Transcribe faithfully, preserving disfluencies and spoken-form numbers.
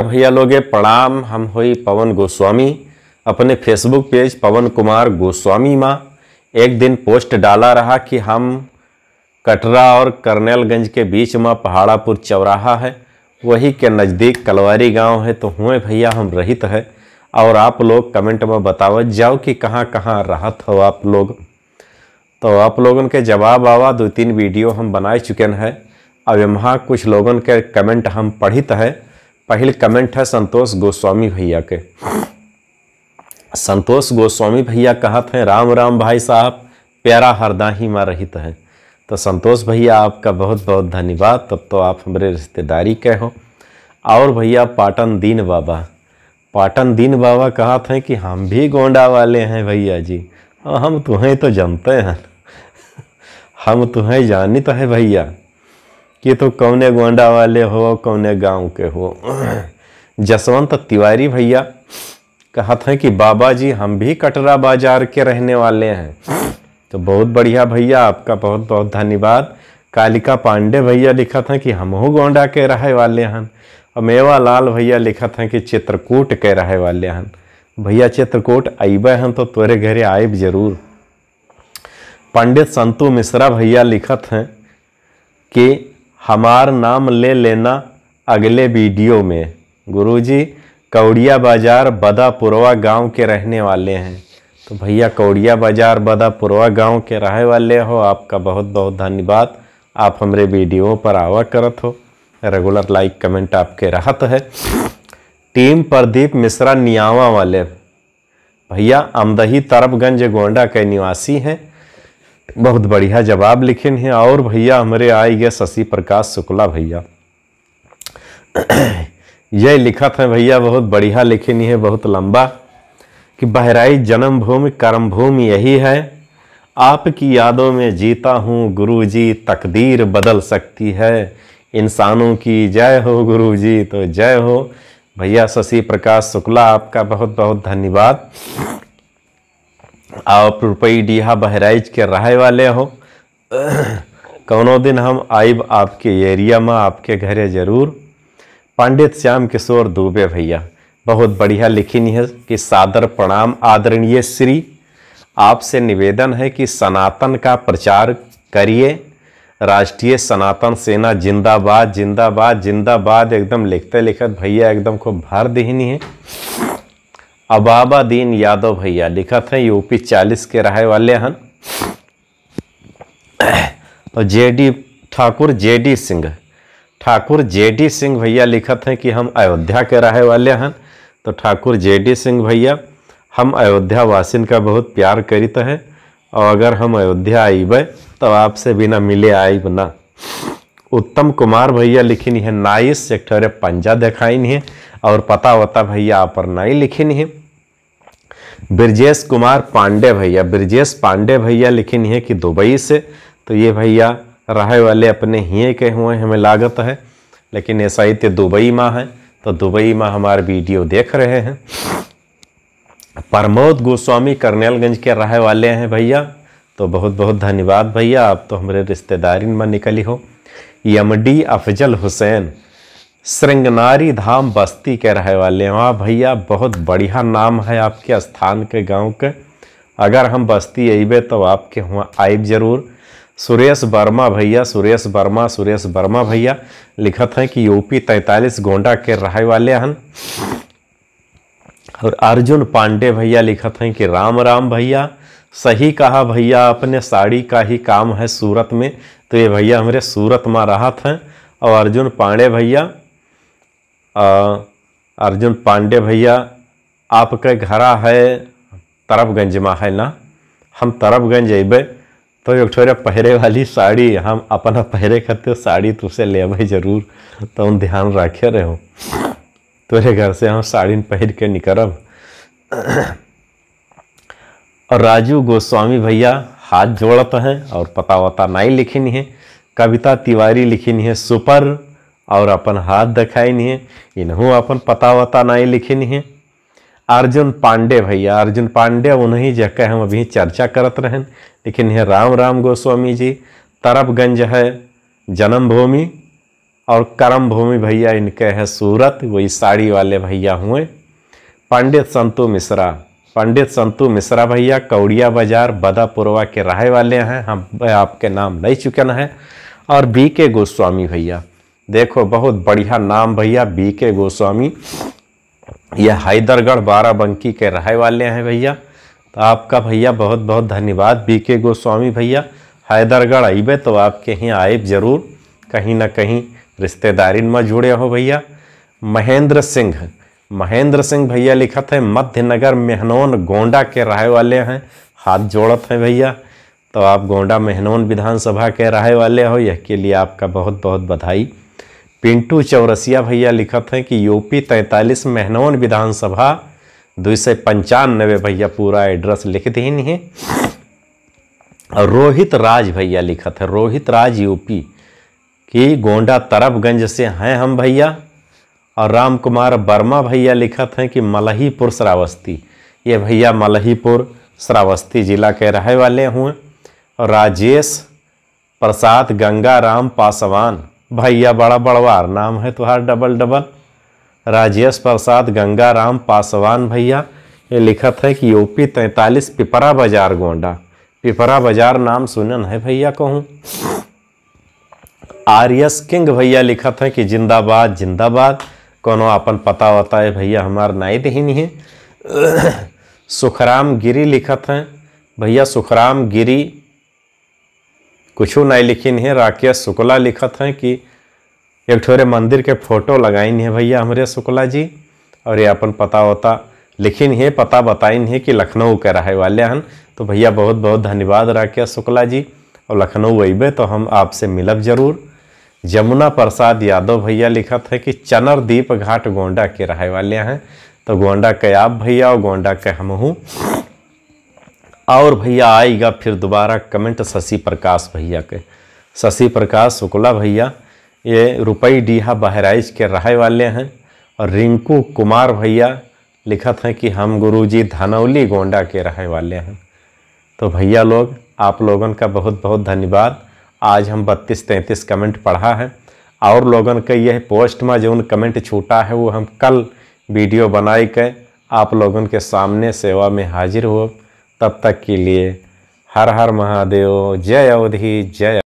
भैया लोगे प्रणाम, हम होई पवन गोस्वामी। अपने Facebook page पवन कुमार गोस्वामी मा एक दिन post डाला रहा कि हम कटरा और करनेलगंज के बीच मा पहाड़ापुर चौराहा है, वही के नजदीक कलवारी गांव है, तो हुए भैया हम रहित है। और आप लोग comment मा बतावत जाओ कि कहाँ कहाँ रहत हो आप लोग। तो आप लोगन के जवाब आवा, दो तीन video हम बनाए चुकेन है। अब यहाँ कुछ लोगन के comment हम पढ़ित है। पहिल comment है संतोष गोस्वामी भैया के। संतोष गोस्वामी भैया कहत हैं, "राम राम भाई साहब, प्यारा हरदाही मा रहित है।" तो संतोष भैया, आपका बहुत बहुत धन्यवाद, तब तो आप हमरे रिश्तेदारी के हो। और भैया पाटन दीन बाबा, पाटन दीन बाबा कहत हैं कि हम भी गोंडा वाले हैं भैया जी, और हम तुम्हें तो जानते हैं, हम तुम्हें जानित है भैया कि तो कौने गोंडा वाले हो, कौने गांव के हो। जसवंत तिवारी भैया कहत हैं कि बाबा जी, हम भी कटरा बाजार के रहने वाले हैं। तो बहुत बढ़िया भैया, आपका बहुत बहुत धन्यवाद। कालिका पांडे भैया लिखत हैं कि हमहू गोंडा के रहे वाले हन। और मेवा लाल भैया लिखत हैं कि चित्रकूट के रहे वाले हन। भैया, चित्रकूट अइबे हन तो तोरे घरे आइब जरूर। पंडित संतू मिश्रा भैया लिखत हैं कि हमार नाम ले लेना अगले video में। गुरुजी, कौड़िया बाजार बदापुरवा गांव के रहने वाले हैं। तो भैया, कौड़िया बाजार बदापुरवा गांव के रहे वाले हो, आपका बहुत बहुत धन्यवाद। आप हमरे video पर आवा करत हो, regular like comment आपके रहत है। Team प्रदीप मिश्रा नियावा वाले भैया, अमदही तरफगंज गोंडा के निवासी हैं। बहुत बढ़िया जवाब लिखिन हैं। और भैया, हमरे आई गए शशि प्रकाश शुक्ला भैया, ये लिखत हैं भैया, बहुत बढ़िया लिखिन हैं, बहुत लंबा, कि बहराइच जन्मभूमि कर्मभूमि यही है, आपकी यादों में जीता हूँ गुरुजी, तकदीर बदल सकती है इंसानों की। जय हो गुरुजी। तो जय हो भैया शशि प्रकाश शुक्ला, आपका बहुत बहुत धन्यवाद। आप रुपई डीहा बहराइच के रहे वाले हो, कौनो दिन हम आइब आपके area मा, आपके घरे जरूर। पंडित श्याम किशोर दुबे भैया बहुत बढ़िया लिखिन है कि सादर प्रणाम आदरणीय श्री, आपसे निवेदन है कि सनातन का प्रचार करिए। राष्ट्रीय सनातन सेना जिंदाबाद, जिंदाबाद, जिंदाबाद। एकदम लिखते लिखत भैया एकदम खूब भर दिहिनी है। अबाबा दीन यादव भैया लिखत हैं, यूपी चालीस के रहे वाले हन। और जेडी ठाकुर, जेडी सिंह, ठाकुर जेडी सिंह भैया लिखत हैं कि हम अयोध्या के रहे वाले हन। तो ठाकुर जेडी सिंह भैया, हम अयोध्या वासिन का बहुत प्यार करित है, और अगर हम अयोध्या आइबे तो आपसे बिना मिले आइब ना। उत्तम कुमार भैया लिखिन है nice, एक ठो रे पंजा देखाइन है, और पता वता भैया आप नाई लिखिन है। ब्रजेश कुमार पांडे भैया, ब्रजेश पांडे भैया लिखिन है कि दुबई से। तो ये भैया रहे वाले अपने हिये के हुए हमें लागत है, लेकिन ऐसा ही ते दुबई मा है, तो दुबई मा हमार video देख रहे हैं। प्रमोद गोस्वामी करनेलगंज के रहे वाले हैं भैया, तो बहुत बहुत धन्यवाद भैया, आप तो हमरे रिश्तेदारिन मा निकली हो। एमडी अफजल हुसैन, श्रृंगनारी धाम बस्ती के रहे वाले हैं। वाह भैया, बहुत बढ़िया नाम है आपके स्थान के, गांव के। अगर हम बस्ती अइबे तो आपके हुआ आइब जरूर। सुरेश वर्मा भैया, सुरेश वर्मा, सुरेश वर्मा भैया लिखत हैं कि यूपी तैंतालीस गोंडा के रहे वाले हन। और अर्जुन पांडे भैया लिखत हैं कि राम राम भैया, सही कहा भैया आपने, साड़ी का ही काम है सूरत में। तो ये भैया हमरे सूरत मा रहत हैं। और अर्जुन पांडे भैया, अ, अर्जुन पांडे भैया, आपके घरा है तरफगंज मा है ना? हम तरफगंज अइबे तो एक ठो रे पहिरे वाली साड़ी, हम अपना पहिरे खातिर साड़ी तुसे लेबे जरूर, तो हम ध्यान रखे रहो, तोरे घर से हम साड़ी पहिर के निकरब। और राजू गोस्वामी भैया हाथ जोड़त हैं और पता वता नाई लिखिन है। कविता तिवारी लिखिन है super और अपन हाथ देखाइन है, इनहू अपन पता वता नाई लिखिन है। अर्जुन पांडे भैया, अर्जुन पांडे उन्हीं जगह हम अभी चर्चा करत रहन, लेकिन है राम राम गोस्वामी जी, तरफगंज है जन्मभूमि, और कर्म भूमि भैया इनके है सूरत, वही साड़ी वाले भैया हुए। पंडित संतू मिश्रा, पंडित संतू मिश्रा भैया कौड़िया बाजार बदापुरवा के रहे वाले हैं, हम आपके नाम ले चुकन हैं। और बी के गोस्वामी भैया, देखो बहुत बढ़िया नाम भैया, बी के गोस्वामी, ये हैदरगढ़ बाराबंकी के रहे वाले हैं भैया। तो आपका भैया बहुत बहुत धन्यवाद बी के गोस्वामी भैया। हैदरगढ़ अइबे तो आपके यहाँ आइब जरूर, कहीं ना कहीं रिश्तेदारी में जुड़े हो भैया। महेंद्र सिंह, महेंद्र सिंह भैया लिखत है, मध्य नगर मेहनौन गोंडा के रहे वाले हैं, हाथ जोड़त हैं भैया। तो आप गोंडा मेहनौन विधानसभा के रहे वाले हो, यह के लिए आपका बहुत बहुत बधाई। पिंटू चौरसिया भैया लिखत हैं कि यूपी तैंतालीस मेहनौन विधानसभा दो सौ पंचानवे भैया, पूरा एड्रेस लिख दीन है। और रोहित राज भैया लिखत है, रोहित राज यूपी की गोंडा तरबगंज से हैं हम भैया। और राम कुमार वर्मा भैया लिखत हैं कि मलहीपुर श्रावस्ती, ये भैया मलहीपुर श्रावस्ती जिला के रहे वाले हुए। और राजेश प्रसाद गंगाराम पासवान, भैया बड़ा बड़वार नाम है तुहार, डबल डबल। राजेश प्रसाद गंगाराम पासवान भैया ये लिखत है कि यूपी तैंतालीस पिपरा बाजार गोंडा, पिपरा बाजार नाम सुनन है भैया कहूँ। आर एस किंग भैया लिखत हैं कि जिंदाबाद जिंदाबाद, कोनो आपन पता वता है भैया हमार नाई देहिन है। सुखराम गिरी लिखत हैं भैया, सुखराम गिरी कुछ नहीं लिखिन है। राकेश शुक्ला लिखत हैं कि एक ठोरे मंदिर के फोटो लगाइन है भैया हमरे शुक्ला जी, और ये अपन पता वता लिखिन है, पता बताइन है कि लखनऊ के रहे वाले हन। तो भैया बहुत बहुत धन्यवाद राकेश शुक्ला जी, और लखनऊ अइबे तो हम आपसे मिलब जरूर। जमुना प्रसाद यादव भैया लिखत है कि चनर दीप घाट गोंडा के रहे वाले हैं, तो गोंडा के आप भैया और गोंडा के हमहू। और भैया आइगा फिर दोबारा कमेंट शशि प्रकाश भैया के, शशि प्रकाश शुक्ला भैया ये रुपई डीहा बहराइच के रहे वाले हैं। और रिंकू कुमार भैया लिखत हैं कि हम गुरुजी धनौली गोंडा के रहे वाले हैं। तो भैया लोग, आप लोगन का बहुत बहुत धन्यवाद। आज हम बत्तीस तैंतीस कमेंट पढ़ा है, और लोगन के यह पोस्ट में जौन कमेंट छूटा है वो हम कल वीडियो बनाई के आप लोगन के सामने सेवा में हाजिर हो। तब तक के लिए हर हर महादेव, जय अवधी, जय